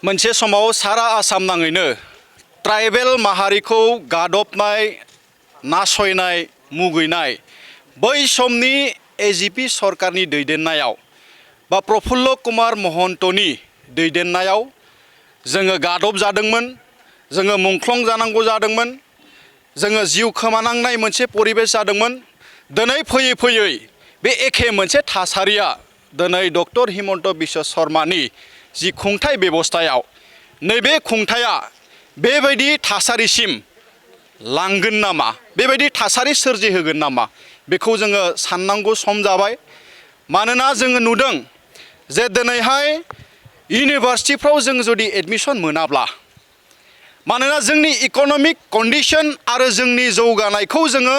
मोनसे समाव सारा आसाम नाङैनो ट्राइबेल माहारिखौ गादबनाय नासयनाय मुगैनाय बै समनि एजिपि सरकारनि दैदेननायाव बा प्रफुल्ल कुमार महन्तनि दैदेननायाव जोङो गादब जादोंमोन, जोङो मुंख्लं जानांगौ जादोंमोन, जोङो जिउ खोमानांनाय मोनसे परिबेस जादोंमोन। दिनै फैयै फैयै बे एखे मोनसे थासारिया दिनै डक्टर हिमन्त बिश्व शर्मानि जि खुंथाय बेबस्थायाव नैबे खुंथाया बेबायदि थासारिसिम लांगोन नामा, बेबायदि थासारि सोरजिहोगोन नामा, बेखौ जोङो साननांगौ सम जाबाय। मानोना जोङो नुदों जे दिनैहाय इउनिभार्सिटिफ्राव जों जुदि एडमिशन मोनाब्ला, मानोना जोंनि इक'नमिक कन्डिशन आरो जोंनि जौगानायखौ जोङो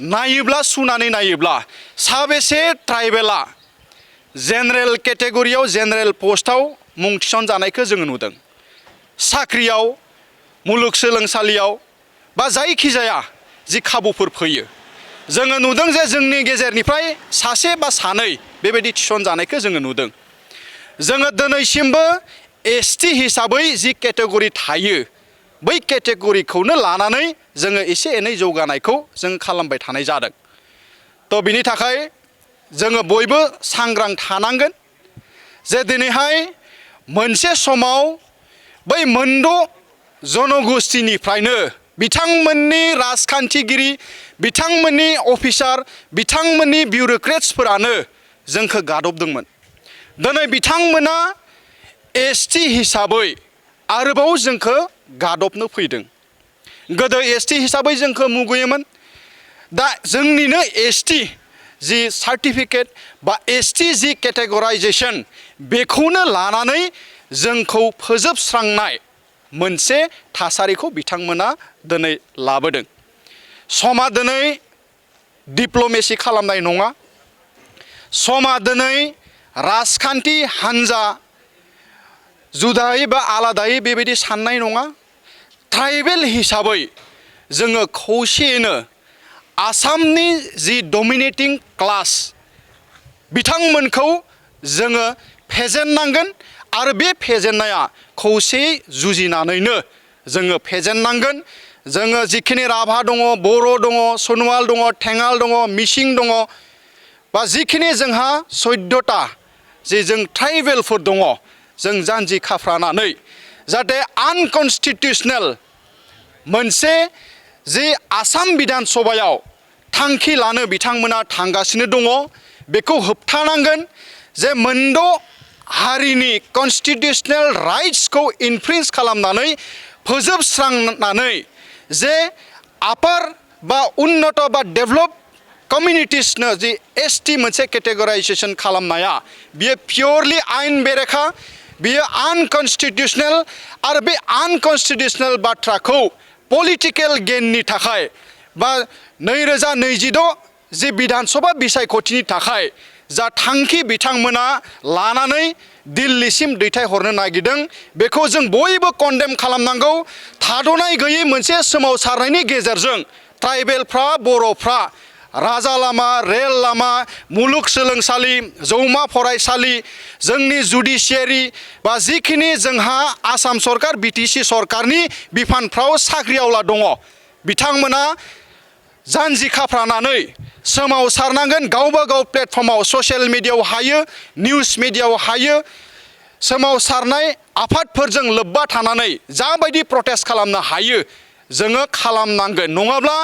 नायोब्ला सुनानै नायोब्ला साबेसे ट्राइबेला जेनेरेल केटेगरियाव जेनेरेल पस्टआव मुं थिसनजानायखौ जोङो नुदों। साख्रियाव, मुलुगसोलोंसालियाव बा जायखिजाया जि खाबुफोर फैयो, जोङो नुदों जे जोंनि गेजेरनिफ्राय सासे बा सानै बेबायदि थिसनजानायखौ जोङो नुदों। जोङो दिनैसिमबो एसटि हिसाबै जि केटेगरि थायो बै केटेगरिखौनो लानानै जोङो एसे एनै जौगानायखौ जों खालामबाय थानाय जादों। थ' बिनि थाखाय जोङो बयबो सांग्रां थानांगोन जे दिनैहाय मोनसे समाव बै मोनद' जनगोष्ठीनिफ्रायनो बिथांमोननि राजखान्थिगिरि, बिथांमोननि अफिसार, बिथांमोननि बिउरोक्रेट्सफोरानो जोंखौ गादबदोंमोन। दिनै बिथांमोना एसटि हिसाबै आरोबाव जोंखौ गादबनो फैदों। गोदो एसटि हिसाबै जोंखौ मुगैयोमोन। दा जोंनिनो एसटि जि सार्टिफिकेट बा एसटि जि केटेगराइजेशन बेखौनो लानानै जोंखौ फोजोबस्रांनाय मोनसे थासारिखौ बिथांमोना दिनै लाबोदों। समा दिनै डिप्ल'मेसि खालामनाय नङा। समा दिनै राजखान्थि हान्जा जुदायै बा आलादायै बेबायदि साननाय नङा। ट्राइबेल हिसाबै जोङो खौसेयैनो आसामनि जि डमिनेटिं क्लास बिथांमोनखौ जोङो फेजेननांगोन आरो बे फेजेननाया खौसेयै जुजिनानैनो जोङो फेजेननांगोन। जोङो जिखिनि राभा दङ, बर' दङ, सनवाल दङ, थेङाल दङ, मिसिं दङ, बा जिखिनि जोंहा 14टा जे जों ट्राइबेलफोर दङ, जों जानजि खाफ्रानानै जाहाथे आनकनस्टिटिउसनेल मोनसे जि आसाम बिधान सभायाव थांखि लानो बिथांमोना थांगासिनो दङ, बेखौ होबथानांगोन। जे मोनद' हारिनि कनस्टिटिउसनेल राइट्सखौ इनफ्रिन्ज खालामनानै फोजोबस्रांनानै जे आपार बा उन्नत बा डेभलप कमिउनिटिसनो जि एसटि मोनसे केटेगराइजेशन खालामनाया बियो पियरलि आयेन बेरेखा, बियो आनकनस्टिटिउसनेल। आरो बे आनकनस्टिटिउसनेल बाथ्राखौ पलिटिकेल गेननि थाखाय बा 2026 जि बिधान सभा बिसायख'थिनि थाखाय जा थांखि बिथांमोना लानानै दिल्लीसिम दैथायहरनो नागिरदों, बेखौ जों बयबो कन्डेम खालामनांगौ। थाद'नाय गैयै मोनसे सोमावसारनायनि गेजेरजों ट्राइबेलफ्रा, बर'फ्रा राजा लामा, रेल लामा, मुलुगसोलोंसालि, जौमा फरायसालि, जोंनि जुडिसियारि बा जिखिनि जोंहा आसाम सरकार, बिटिसि सरकारनि बिफानफ्राव साख्रिआवला दङ, बिथांमोना जानजि खाफ्रानानै सोमावसारनांगोन। गावबा गाव प्लेटफर्माव ससियेल मिडियायाव हायो, निउस मिडियायाव हायो, सोमावसारनाय आफादफोरजों लोब्बा थानानै जाबायदि प्रटेस्ट खालामनो हायो जोङो खालामनांगोन। नङाब्ला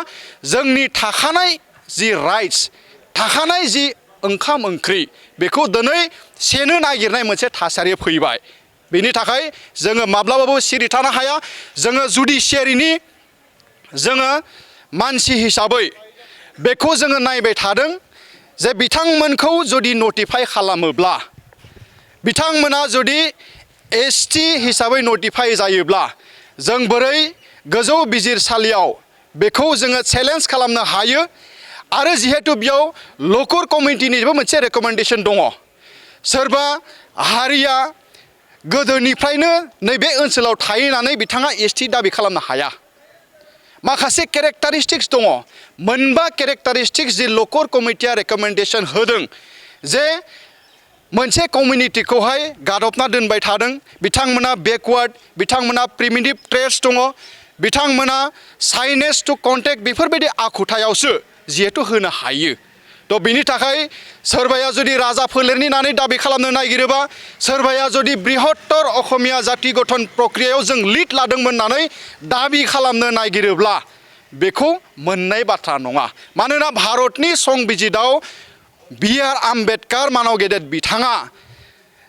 जोंनि थाखानाय जि राइट्स, थाखानाय जि ओंखाम ओंख्रि, बेखौ दिनै सेनो नागिरनाय मोनसे थासारि फैबाय। बेनि थाखाय जोङो माब्लाबाबो सिरि थानो हाया। जोङो जुडिसियारिनि जोङो मानसि हिसाबै बेखौ जोङो नायबाय थादों जे बिथांमोनखौ जुदि नटिफाइ खालामोब्ला, बिथांमोना जुदि एसटि हिसाबै नटिफाइ जायोब्ला जों बोरै गोजौ बिजिरसालियाव बेखौ जोङो चेलेन्ज खालामनो हायो। आरो जिहेतु बेयाव ल'कुर कमिटिनिबो मोनसे रेकमेन्डेसन दङ। सोरबा हारिया गोदोनिफ्रायनो नैबे ओनसोलाव थाहैनानै बिथाङा एसटि दाबि खालामनो हाया। माखासे केरेक्टारिस्टिक्स दङ, मोनबा केरेक्टारिस्टिक्स जि ल'कुर कमिटिया रेकमेन्डेसन होदों जे मोनसे कमिउनिटिखौहाय गादबना दोनबाय थादों बिथांमोना बेकवार्ड बिथांमोना प्रिमिटिभ ट्रेड्स दङ बिथांमोना साइनेस टु कन्टेक्ट बेफोरबायदि आखुथायावसो जिहेतु होनो हायो थ' बिनि थाखाय सोरबाया जुदि राजा फोलेरनि होननानै दाबि खालामनो नागिरोबा सोरबाया जुदि बृहत्तर असमिया जाति गठन प्रक्रियायाव जों लिड लादोंमोन होननानै दाबि खालामनो नागिरोब्ला बेखौ मोननाय बाथ्रा नङा मानोना भारतनि संबिजिताव बि.आर. आम्बेडकार मानव गेदेर बिथाङा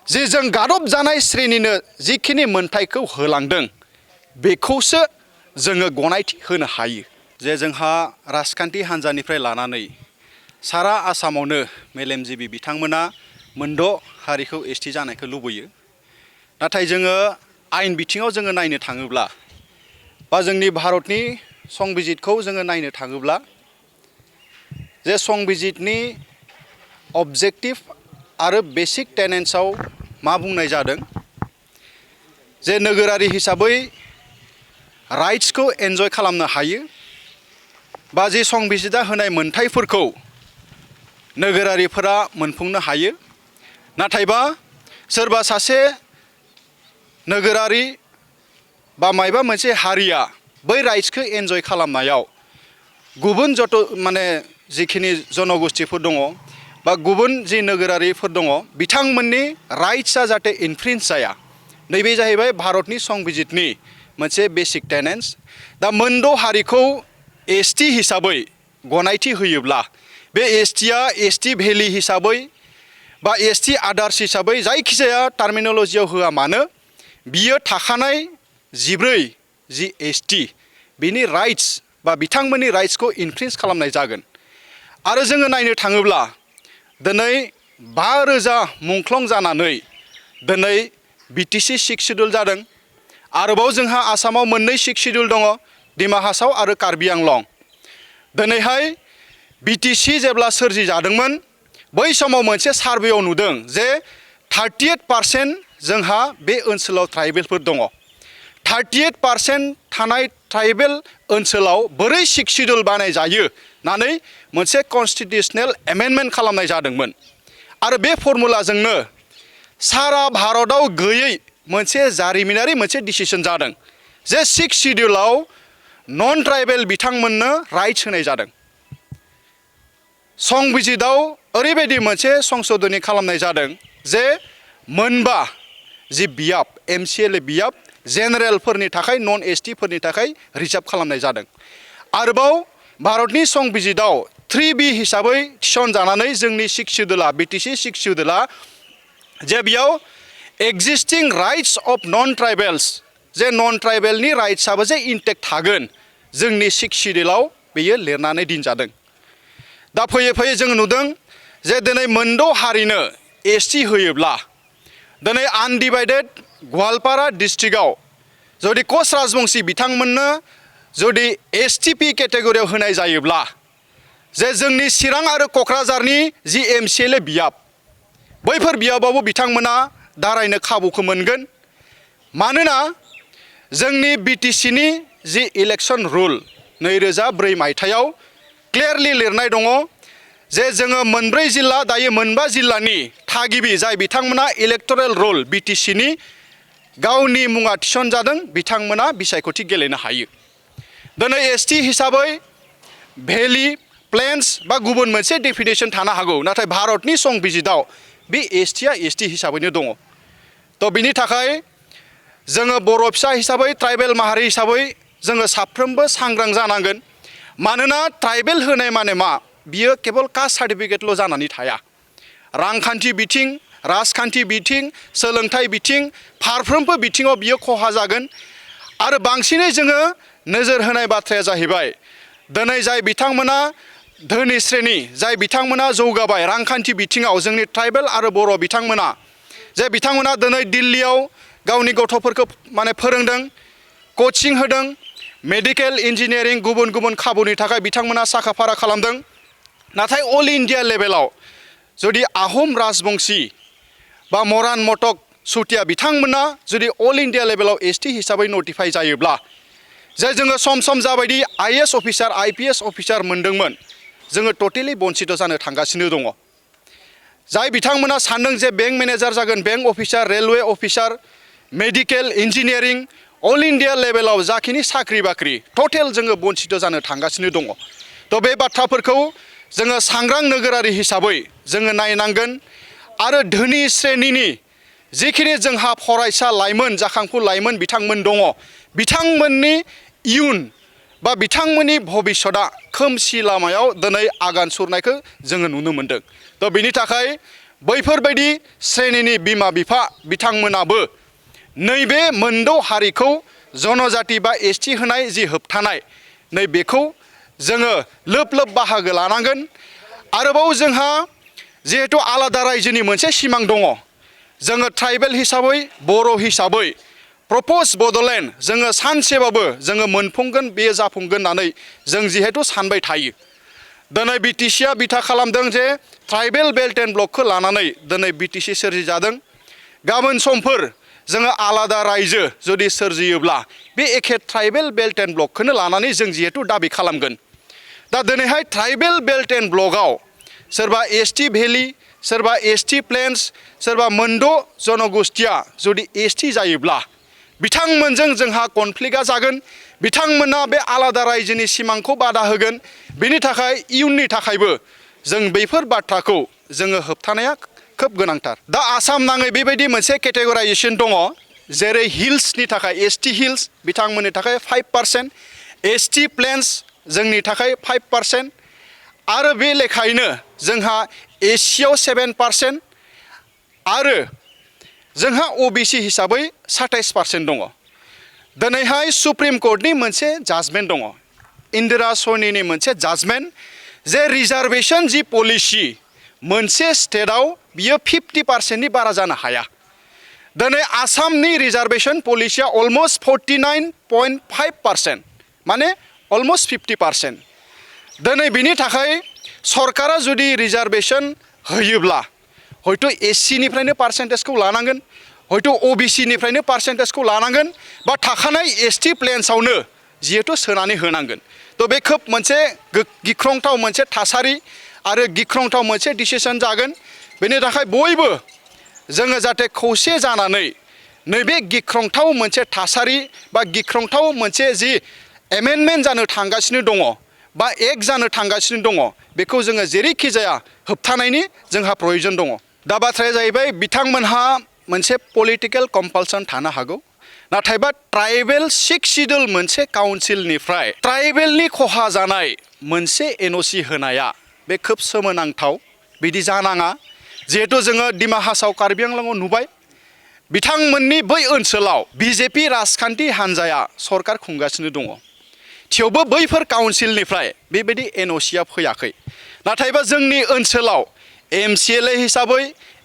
जे जों गादब जानाय श्रेणिनो जिखिनि मोनथायखौ होलांदों बेखौसो जोङो गनायथि होनो हायो जे जोंहा राजखान्थि हान्जानिफ्राय लानानै सारा आसामावनो मेलेमजिबि बिथांमोना मोनद' हारिखौ एसटि जानायखौ लुबैयो नाथाय जोङो आयेन बिथिङाव जोङो नायनो थाङोब्ला बा जोंनि भारतनि संबिजितखौ जोङो नायनो थाङोब्ला जे संबिजितनि अबजेक्टिभ आरो बेसिक टेनेन्सआव मा बुंनाय जादों जे नोगोरारि हिसाबै राइट्सखौ एन्जय खालामनो हायो बा जे संबिजिता होनाय मोनथायफोरखौ नोगोरारिफोरा मोनफुंनो हायो नाथायबा सोरबा सासे नोगोरारि बा मायबा मोनसे हारिया बै राइट्सखौ एन्जय खालामनायाव गुबुन जत माने जिखिनि जनगोष्ठीफोर दङ बा गुबुन जि नोगोरारिफोर दङ बिथांमोननि राइट्सआ जाहाथे इनफ्रिन्ज जाया नैबे जाहैबाय भारतनि संबिजितनि मोनसे बेसिक टेनेन्स दा मोनद' हारिखौ एसटि हिसाबै गनायथि होयोब्ला बे एसटिआ एसटि भेलि हिसाबै बा एसटि आदार्स हिसाबै जायखिजाया टार्मिनलजियाव होआ मानो बियो थाखानाय 14 जि एसटि बिनि राइट्स बा बिथांमोननि राइट्सखौ इनफ्रिन्ज खालामनाय जागोन आरो जोङो नायनो थाङोब्ला दिनै 5,000 मुंख्लं जानानै दिनै बिटिसि 6 शिड्युल जादों आरोबाव जोंहा आसामाव मोननै 6 शिड्युल दङ डिमा हासाव आरो कार्बि आंलं दिनैहाय बिटिसि जेब्ला सोरजि जादोंमोन बै समाव मोनसे सार्भेयाव नुदों जे 38% जोंहा बे ओनसोलाव ट्राइबेलफोर दङ 38% थानाय ट्राइबेल ओनसोलाव बोरै 6 शिड्युल बानाय जायो होननानै मोनसे कन्स्टिटिउसनेल एमेन्डमेन्ट खालामनाय जादोंमोन आरो बे फर्मुलाजोंनो सारा भारताव गैयै मोनसे जारिमिनारि मोनसे डिसिसन जादों जे 6 शिड्युलाव नन ट्राइबेल बिथांमोननो राइट्स होनाय जादों संबिजिताव ओरैबायदि मोनसे संशोधनी खालामनाय जादों जे मोनबा जि बियाब एमसिएलए बियाब जेनेरेलफोरनि थाखाय नन एसटिफोरनि थाखाय रिजार्भ खालामनाय जादों आरोबाव भारतनि संबिजिताव 3B हिसाबै थिसनजानानै जोंनि 6 शिड्युला बिटिसि 6 शिड्युला जे बेयाव एक्जिस्टिं राइट्स अफ नन ट्राइबेल्स जे नन ट्राइबेलनि राइट्सआबो जे इनटेक्ट थागोन जोंनि 6 शिड्युलाव बेयो लिरनानै दोनजादों दा फैयै फैयै जों नुदों जे दिनै मोनद' हारिनो एसटि होयोब्ला दिनै आनडिभाइडेड गवालपारा डिस्ट्रिक्टआव जुदि कच राजबंशी बिथांमोननो जुदि एसटिपि केटेगरियाव होनाय जायोब्ला जे जोंनि चिरां आरो क'क्राझारनि जि एमसिएलए बियाब बैफोर बियाबावबो बिथांमोना दारायनो खाबुखौ मोनगोन मानोना जोंनि बिटिसिनि जि इलेक्सन रुल 2004 मायथाइयाव क्लियारलि लिरनाय दङ जे जोङो मोनब्रै जिल्ला दायो मोनबा जिल्लानि थागिबि जाय बिथांमोना इलेक्टरेल रोल बिटिसिनि गावनि मुङा थिसनजादों बिथांमोना बिसायख'थि गेलेनो हायो दिनै एसटि हिसाबै भेलि प्लेन्स बा गुबुन मोनसे डेफिनेसन थानो हागौ नाथाय भारतनि संबिजिताव बे एसटिआ एसटि हिसाबैनो दङ थ' बिनि थाखाय जोङो बर' फिसा हिसाबै ट्राइबेल माहारि हिसाबै जोङो साफ्रोमबो सांग्रां जानांगोन मानोना ट्राइबेल होनाय माने मा बियो केवल कास्ट सार्टिफिकेटल' जानानै थाया रांखान्थि बिथिं राजखान्थि बिथिं सोलोंथाइ बिथिं फारफ्रोमबो बिथिङाव बियो खहा जागोन आरो बांसिनै जोङो नोजोर होनाय बाथ्राया जाहैबाय दिनै जाय बिथांमोना धोनि श्रेणी जाय बिथांमोना जौगाबाय रांखान्थि बिथिङाव जोंनि ट्राइबेल आरो बर' बिथांमोना जे बिथांमोना दिनै दिल्लीयाव गावनि गथ'फोरखौ माने फोरोंदों कचिं होदों मेडिकेल इन्जिनियारिं गुबुन गुबुन खाबुनि थाखाय बिथांमोना साखाफारा खालामदों नाथाय अल इन्डिया लेभेलाव जुदि आहम राजबंशी बा मरान मटक सुतिया बिथांमोना जुदि अल इन्डिया लेभेलाव एसटि हिसाबै नटिफाइ जायोब्ला जे जोङो सम सम जाबायदि आइएएस अफिसार आइपिएस अफिसार मोनदोंमोन जोङो टटेलि बन्सित जानो थांगासिनो दङ जाय बिथांमोना सानदों जे बेंक मेनेजार जागोन, bank officer, railway officer, medical, engineering, all India लेभेलाव जाखिनि साख्रि बाख्रि टटेल जोङो बन्चित जानो थांगासिनो दङ। थ' बे बाथ्राफोरखौ जोङो सांग्रां नोगोरारि हिसाबै जोङो नायनांगोन आरो धोनि श्रेणिनि जिखिनि जोंहा फरायसा लाइमोन, जाखांफु लाइमोन बिथांमोन दङ, बिथांमोननि इयुन बा बिथांमोननि भबिष्यतआ खोमसि लामायाव दिनै आगान सुरनायखौ जोङो नुनो मोन्दों। थ' बिनि थाखाय बैफोरबायदि श्रेणिनि बिमा बिफा बिथांमोनाबो नैबे मोनद' हारिखौ जनजाति बा एसटि होनाय जि होबथानाय नैबेखौ जोङो लोब लोब बाहागो लानांगोन। आरोबाव जोंहा जिहेतु आलादा रायजोनि मोनसे सिमां दङ, जोङो ट्राइबेल हिसाबै, बर' हिसाबै प्रप'ज बड'लेण्ड जोङो सानसेबाबो जोङो मोनफुंगोन, बेयो जाफुंगोन होननानै जों जिहेतु सानबाय थायो। दिनै बिटिसिआ बिथा खालामदों जे ट्राइबेल बेल्ट एन्ड ब्लकखौ लानानै दिनै बिटिसि सोरजिजादों। गाबोन समफोर जोङो आलादा रायजो जुदि सोरजियोब्ला बे एखे ट्राइबेल बेल्ट एन्ड ब्लकखौनो लानानै जों जिहेतु दाबि खालामगोन। दा दिनैहाय ट्राइबेल बेल्ट एन्ड ब्लकआव सोरबा एसटि भेलि, सोरबा एसटि प्लेन्स, सोरबा मोनद' जनगोष्ठिया जुदि एसटि जायोब्ला बिथांमोनजों जोंहा कनफ्लिक्टआ जागोन। बिथांमोना बे आलादा रायजोनि सिमांखौ बादा होगोन। बेनि थाखाय इयुननि थाखायबो जों बेफोर बाथ्राखौ जोङो होबथानाया खोब गोनांथार। दा आसाम नाङै बेबायदि मोनसे केटेगराइजेसन दङ, जेरै हिल्सनि थाखाय एसटि हिल्स बिथांमोननि थाखाय 5%, एसटि प्लेन्स जोंनि थाखाय 5%, आरो बे लेखायैनो जोंहा एसियाव 7% आरो जोंहा अबिसि हिसाबै 27% दङ। दिनैहाय सुप्रिम कोर्टनि मोनसे जाजमेन्ट दङ, इन्दिरा सयनिनि मोनसे जाजमेन्ट, जे रिजार्भेसन जि पलिसि मोनसे स्टेटआव बियो 50%नि बारा जानो हाया। दिनै आसामनि रिजार्भेसन पलिसिया अलमस्ट 49.5%, माने अलमस्ट 50%। दिनै बिनि थाखाय सरकारा जुदि रिजार्भेसन होयोब्ला हयथ' एससिनिफ्रायनो पार्सेन्टेजखौ लानांगोन, हयथ' अबिसिनिफ्रायनो पार्सेन्टेजखौ लानांगोन, बा थाखानाय एसटि प्लेन्सआवनो जिहेतु सोनानै होनांगोन। थ' बे खोब मोनसे गिख्रंथाव मोनसे थासारि आरो गिख्रंथाव मोनसे डिसिसन जागोन। बेनि थाखाय बयबो जोङो जाहाथे खौसे जानानै नैबे गिख्रंथाव मोनसे थासारि बा गिख्रंथाव मोनसे जि एमेन्डमेन्ट जानो थांगासिनो दङ बा एक्ट जानो थांगासिनो दङ, बेखौ जोङो जेरैखि जाया होबथानायनि जोंहा प्रयजन दङ। दा बाथ्राया जाहैबाय बिथांमोनहा मोनसे पलिटिकेल कम्पालसन थानो हागौ, नाथायबा ट्राइबेल 6 सिडुल मोनसे काउन्सिलनिफ्राय ट्राइबेलनि खहा जानाय मोनसे एनअसि होनाया बे खोब सोमोनांथाव। बिदि जानाङा। जिहेतु जोङो डिमा हासाव कार्बि आंलंआव नुबाय, बिथांमोननि बै ओनसोलाव बिजेपि राजखान्थि हान्जाया सरकार खुंगासिनो दङ, थेवबो बैफोर काउन्सिलनिफ्राय बेबायदि एनअसिआ फैयाखै। नाथायबा जोंनि ओनसोलाव एमसिएलए हिसाबै,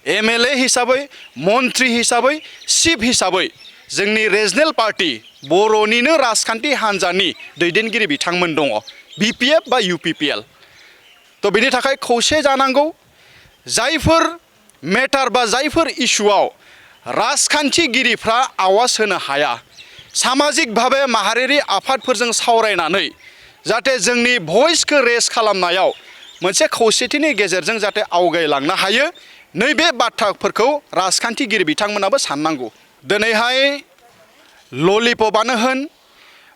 एमएलए हिसाबै, मन्त्रि हिसाबै, चिफ हिसाबै जोंनि रिजनेल पार्टि बर'निनो राजखान्थि हान्जानि दैदेनगिरि बिथांमोन दङ, बिपिएफ बा इउपिपिएल। थ' बेनि थाखाय खौसे जानांगौ। जायफोर मेटार बा जायफोर इस्युआव राजखान्थिगिरिफ्रा आवाज होनो हाया, सामाजिक भाबे माहारियारि आफादफोरजों सावरायनानै जाहाथे जोंनि भइसखौ रेज खालामनायाव मोनसे खौसेथिनि गेजेरजों जाहाथे आवगायलांनो हायो, नैबे बाथ्राफोरखौ राजखान्थिगिरि बिथांमोनाबो साननांगौ। दिनैहाय ललिपपआनो होन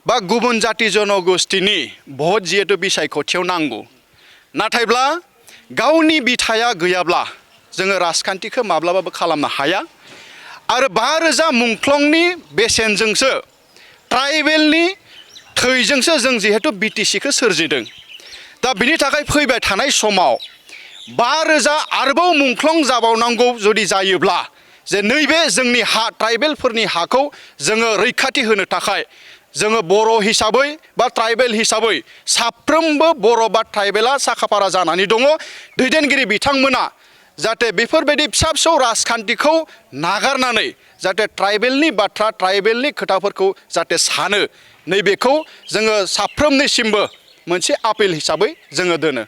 बा गुबुन जाति जनगोष्ठिनि भट जिहेतु बिसायख'थियाव नांगौ, नाथायब्ला गावनि बिथाया गैयाब्ला जोङो राजखान्थिखौ माब्लाबाबो खालामनो हाया। आरो 5,000 मुंख्लंनि बेसेनजोंसो, ट्राइबेलनि थैजोंसो जों जिहेतु बिटिसिखौ सोरजिदों। दा बिनि थाखाय फैबाय थानाय समाव 5,000 आरोबाव मुंख्लं जाबावनांगौ जुदि जायोब्ला, जे नैबे जोंनि हा ट्राइबेलफोरनि हाखौ जोङो रैखाथि होनो थाखाय जोङो बर' हिसाबै बा ट्राइबेल हिसाबै साफ्रोमबो बर' बा ट्राइबेला साखाफारा जानानै दङ। दैदेनगिरि बिथांमोना जाहाथे बेफोरबायदि फिसा फिसौ राजखान्थिखौ नागारनानै जाहाथे ट्राइबेलनि बाथ्रा, ट्राइबेलनि खोथाफोरखौ जाहाथे सानो, नैबेखौ जोङो साफ्रोमनिसिमबो मोनसे आपिल हिसाबै जोङो दोनो।